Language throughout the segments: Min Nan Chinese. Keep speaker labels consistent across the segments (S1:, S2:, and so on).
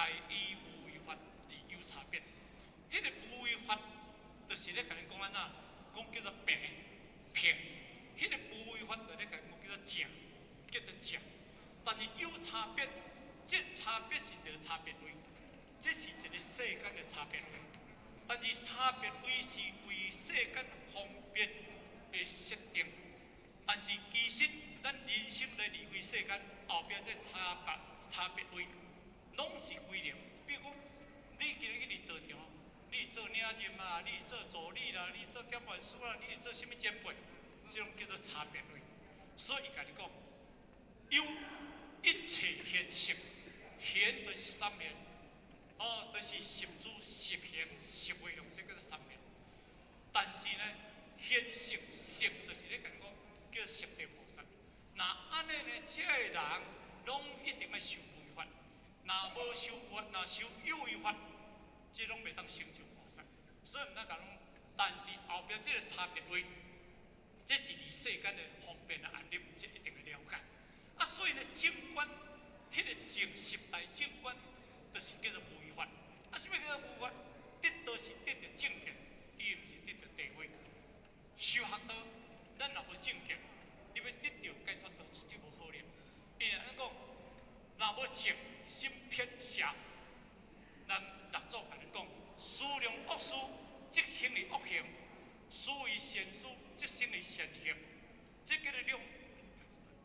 S1: 在於無為法而有差別。彼個無為法，就是咧共恁講按怎，講叫做平平。彼個無為法就咧共講叫做正，叫做正。但是有差別，這差別是一個差別位，這是一個世間的差別位。但是差別位是為世間方便的設定。但是其實咱人生來離開世間，後壁這差別位，攏是歸零。比如講，你今日去佇道場，你做領任啊，你做助理啦，你做點員師啦，你做啥物前輩，這種叫做差別位。所以伊共你講，有一切現色，現就是三現，哦，就是十住、十行、十無量，這叫做三現。但是呢，現色色就是咧共講叫十地菩薩。若按呢呢，這个人攏一定愛修無為法，若無修法，若修有為法，這攏袂當成就菩薩。所以毋通共講，但是後壁這個差別位，這是佇世間的方便的案例，這一定會了解。啊，所以呢，正觀，彼個正十大正觀，就是叫做無為法。啊，啥物叫做無為法？得道是得著正見，伊毋是得著地位。修學道，咱若無正見，你欲得著解脫道，絕對無可能。因為按怎講，若無正，心偏邪。咱六祖共恁講，思量惡事，則行於惡行；思維善事，則生於善行。這叫做兩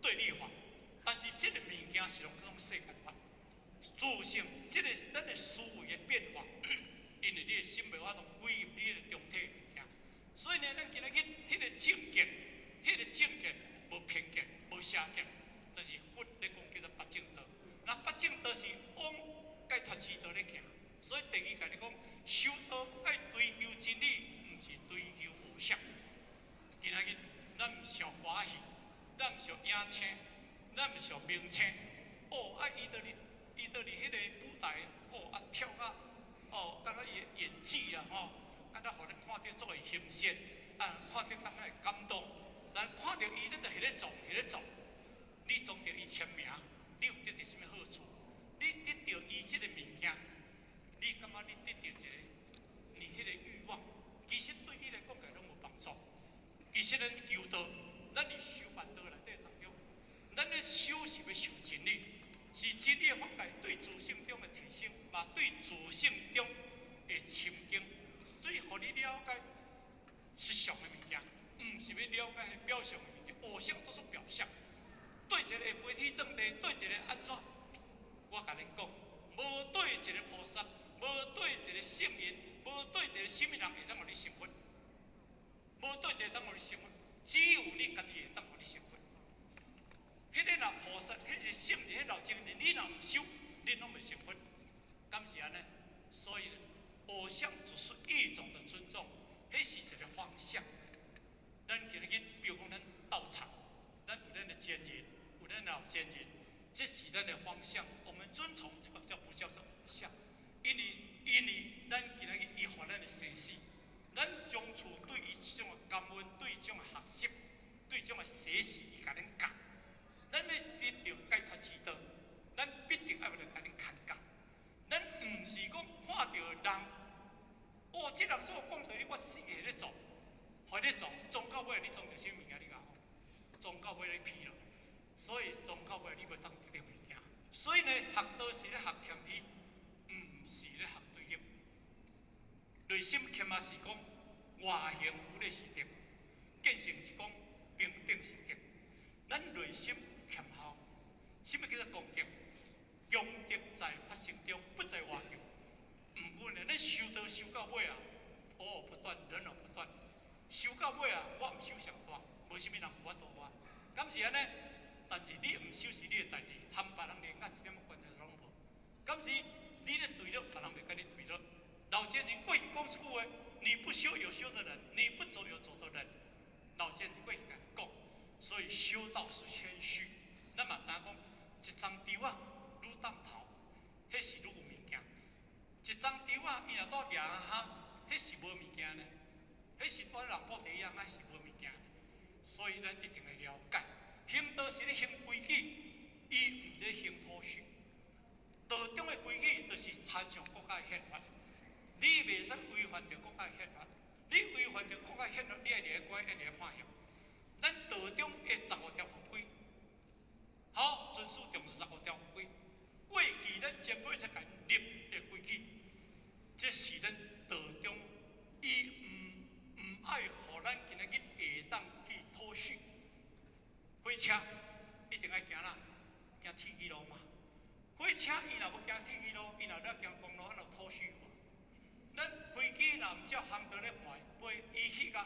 S1: 對立法。但是這個物件是攏這種世間法，自性這個咱的思維的變化，因為你的心袂法度歸入你的中體物件，所以呢，咱今日去彼個正見，彼個正見無偏見、無邪見，就是佛咧講叫做八正道。那八正道是往解脫之道咧行，所以第二共你講，修道愛追求真理，毋是追求偶像。今仔日咱毋屬歌戲，咱毋屬影星，咱毋屬明星。哦，啊，伊佇彼個舞台，哦，啊跳甲，哦，敢若伊的演技啊，吼，敢若予咱看著足會欣羨，啊，看著敢若會感動。咱看著伊，咱就彼咧創，彼咧創。你創著伊簽名，你有得著啥物好處？你得著伊這個物件，你感覺你得著一個，你彼個慾望，其實對你來講，個攏無幫助。其實咱求道，咱佇修辦道內底當中，咱咧修是欲修真理，是真理的法界對自性中的提升，嘛對自性中的深經，對予你了解實相的物件，毋是欲了解表象的物件，偶像都是表象。對一個飛天轉地，對一個按怎？我共恁講，無對一個菩薩，無對一個聖人，無對一個啥物人會當予你成佛，無對一個當予你成佛，只有你家己會當予你成佛。彼個若菩薩，彼是聖人，彼老聖人，你若毋修，你攏袂成佛。敢是按呢？所以，偶像只是一種的尊重，彼是一個方向。咱今日比如講，咱道場，咱有咱的監人，有咱的老監人，這是咱的方向。我們遵從這個叫不叫做偶像？因為咱今日伊予咱的生死，咱將處對伊這種的感恩，對這種的學習，對這種的學習，伊共咱教。咱欲得著解脫之道，咱必定愛來共恁牽教。咱毋是講看著人，哦，這人做講說你，我死會咧做，予你創，創到尾你創著啥物件？你講，創到尾你疲了，所以創到尾你袂當得著物件。所以呢，學道是咧學謙虛，毋是咧學對立。內心謙嘛是講外形有咧是德，見性是講平等是德。咱內心謙厚，啥物叫做功德？功德在法性中，不在外求。毋過呢，咱修道修到尾啊，哦不斷，人哦不斷。修到尾啊，我毋修上大，無啥物人有法度我。敢是按呢？但是你毋修是你的代誌，和別人連一點仔關係攏無。敢是你咧墜落，別人袂共你墜落。老聖人過去講這句話：你不修有修的人，你不走有走的人。老聖人過去共你講，所以修道是謙虛。咱嘛知影講，一欉稻仔愈當頭，彼是愈有物件；一欉稻仔伊若拄掠啊哈，彼是無物件呢。彼是拄人布袋仔，彼是無物件。所以咱一定會了解，行道是咧行規矩，伊毋是咧行土序。道中的規矩就是親像國家憲法，你袂使違反著國家憲法。你違反著國家憲法，你愛佇咧關，愛佇咧判刑。咱道中的十五條法規，好，尊師重十五條法規。過去咱前輩才共立的規矩，這是咱道中伊毋愛予咱今仔日會當去脫序。火車一定愛行哪？行鐵枝路嘛。火車伊若無行鐵枝路，伊若咧行公路，按怎有脫序無？咱飛機若毋照航道咧飛，飛伊去共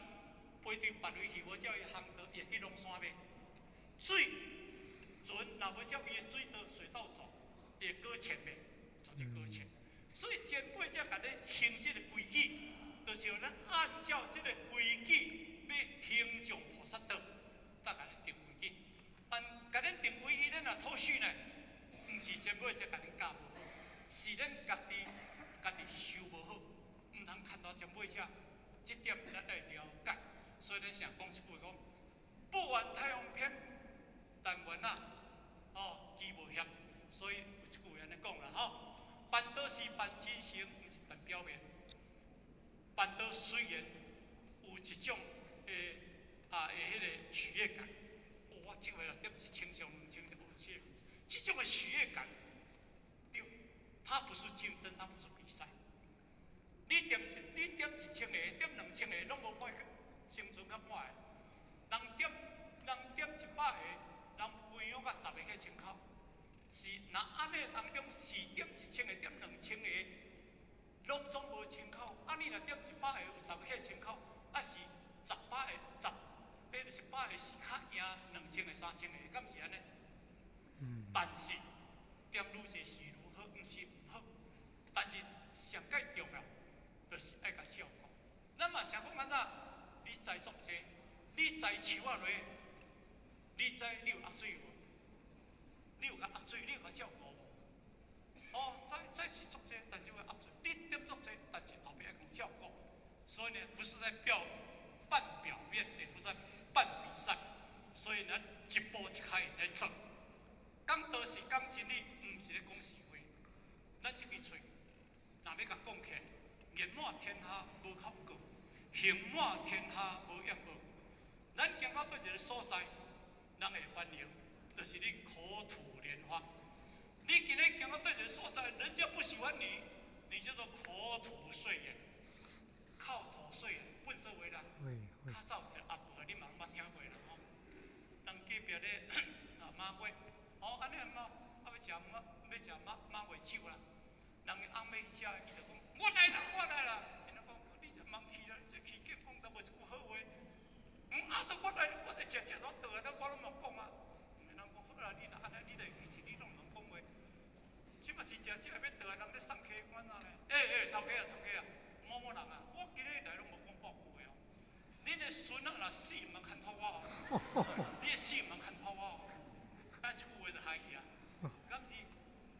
S1: 飛對別位去，無照伊航道，伊會去挵山袂？水船若無照伊的水道水道走，伊會擱淺袂？絕對擱淺。所以前輩才共咧行這個規矩，就是予咱按照這個規矩欲行上菩薩道，才共咱定規矩。但共咱定規矩，咱若脫序呢？毋是前輩才共恁教無好，是咱家己家己修無好，毋通牽拖前輩者，這點咱愛了解。所以咱成講一句話講：不願太陽偏，但願啊，哦，機無險。所以有一句話按呢講啦吼：辦道是辦真誠，毋是辦表面。辦道雖然有一種的啊的彼個喜悅感，哦，我這回點一千上兩千，哦，這這種的喜悅感，對，它不是競爭，它不是比賽。你點一千個，點兩千個，攏無看生存較滿的。人點100個，人培養到10個去千口。是若按呢當中是點一千個，點兩千個，攏總無千口。啊，你若點一百個，有十個去千口，啊是十百個十，彼個一百個是較贏兩千個、三千個，敢是按呢？但是點愈濟是愈好，毋是毋好。但是上蓋重要，就是愛共照顧。咱嘛想講按怎？你栽足濟，你栽樹仔落，你知你有壓水無？你有共壓水，你有共照顧無？哦，栽栽是足濟，但是有壓水，你點足濟，但是後壁愛共照顧。所以呢，不是在表辦表面，也不是在辦比賽。所以呢，一步一開來做。講道是講真理，毋是咧講是非。咱這支喙，若欲共講起來，言滿天下無口過，行滿天下無厭惡。咱行到佗一個所在，人會歡迎，就是你口吐蓮花。你今日行到佗一個所在，人家不喜歡你，你叫做口吐碎言，口吐碎言，糞埽話啦。較早有一個阿婆，你嘛攏捌聽過啦吼。人隔壁咧啊馬尾，哦按呢嘛，啊欲食馬，欲食馬馬尾酒啦。人伊翁欲去食，伊就講我來啦，我來啦。𪜶就講你這茫去啦，這去結講都無一句好話。啊，都我來，我來食食都倒來，我攏無講啊。人講好啦，你若按呢，你就其實你攏毋通講話。這嘛是食食欲倒來，人咧送客官啊咧。欸欸，頭家啊，頭家啊，某某人啊，我今日來攏無講半句話哦。恁的孫仔若死，毋通牽拖我哦。你的死毋通牽拖我哦。啊，這句話就害去啊。敢是？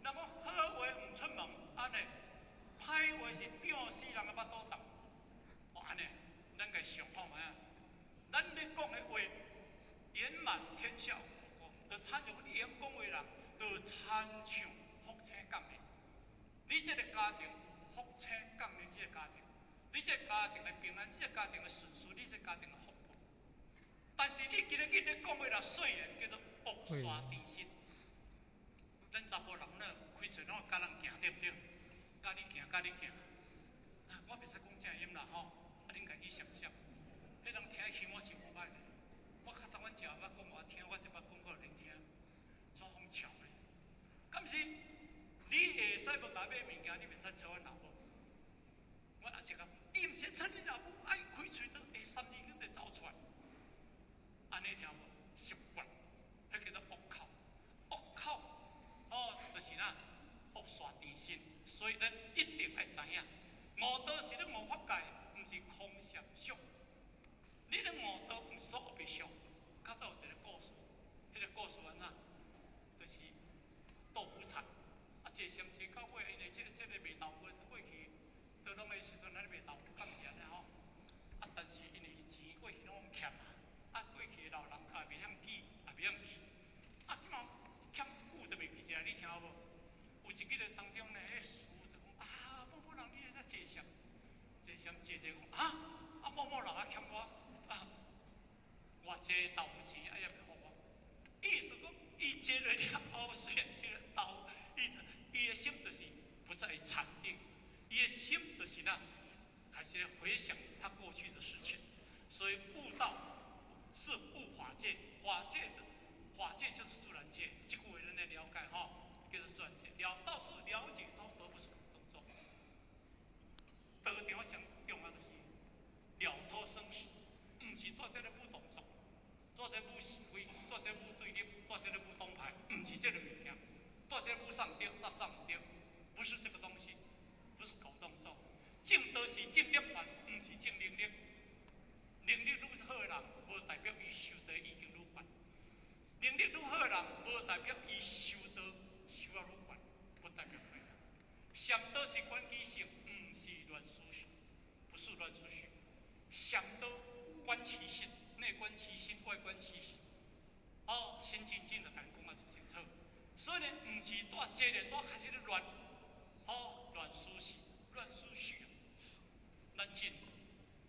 S1: 人講好話毋出門，按呢，歹話是漲死人的腹肚痛。哦，按呢，咱共想看覓啊？咱咧講的話，言滿天下無過，就親像你會曉講話人，就親像福星降臨。你這個家庭福星降臨，這個家庭，你這個家庭的平安，你這個家庭的順遂，你這個家庭的福報。但是你今日今日講話若碎言，叫做惡沙甜心。咱查埔人呢，開喙攏會共人行，對毋對？共你行，共你行。啊，我袂使講正音啦吼，啊，恁家己想想。彼人聽起我是無歹的。我較早阮食捌講我聽，我這擺講過恁聽，怎風巧呢？敢毋是？你會使無共買物件，你袂使吵阮老母。我也是講，你毋是吵恁老母，愛開喙都會三字經就走出來。按呢聽無？習慣，彼叫做惡口，惡口，哦，就是哪惡煞甜心。所以咱一定愛知影，悟道是咧悟法界，毋是空想想。你咧悟道，毋是說烏白想。較早有一個故事，彼個故事按怎？就是杜甫草，啊，坐禪坐到尾，因為這個賣豆腐過去，倒攏的時陣，咱咧賣豆腐，敢是按呢吼？啊，但是因為錢過去攏欠嘛，啊，過去的老人也袂曉記，也袂曉記，啊，這馬欠久都袂記起來，你聽有無？有一日當中呢，彼師就講啊，坐豆腐錢，愛予我。意思講，伊坐落了後，雖然這个道，伊的心就是不在禪定，伊的心就是那開始回想他過去的事情。所以悟道是悟法界，法界的法界就是自然界。這句話咱來了解吼，叫做自然界。了道是了解到，而不是動作。道場上重要就是了脫生死，毋是蹛這咧舞動作，蹛這舞是非，蹛這舞對立，蹛這咧舞黨派，毋是這个物件。蹛這舞上對，殺上對，不是這個東西，不是搞動作。證道是證涅槃，毋是證能力。能力愈好的人，無代表伊修道已經愈懸；能力愈好的人，無代表伊修道修啊愈懸，不代表這樣。禪道是觀其性，毋是亂思緒，不是亂思緒。禪道觀其心，內觀其心，外觀其心。哦，心靜靜就共你講啊，就清楚。所以呢，毋是蹛坐咧，蹛開始咧亂，哦，亂思緒，亂思緒。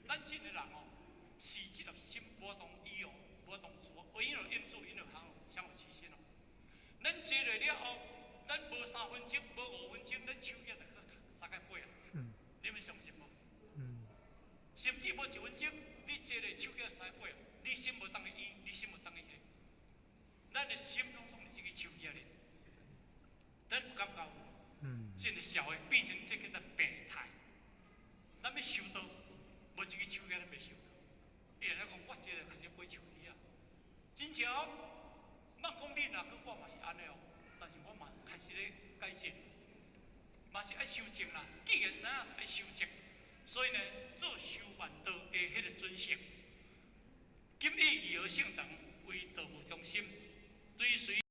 S1: 咱真的人哦，是這粒心無當依哦，無當做，因為應做，因為享有其心哦。咱坐落了後，咱無3分鐘，無5分鐘，咱手機就去三個飛啊！你們相信無？甚至無1分鐘，你坐咧手機就三個飛啊！你心無當去依，你心無當去下，咱的心攏總佇這个手機裡。咱有感覺無？這个社會變成這個叫病態。咱欲修道，無這个手機，咱袂修道。伊會講我這个開始買手機啊，真正哦，莫講恁啊，閣我嘛是按呢哦。但是我嘛開始咧改進，嘛是愛修正啦。既然知影愛修正，所以呢，做修辦道的彼个準繩。今以義和聖堂為道務中心，追隨。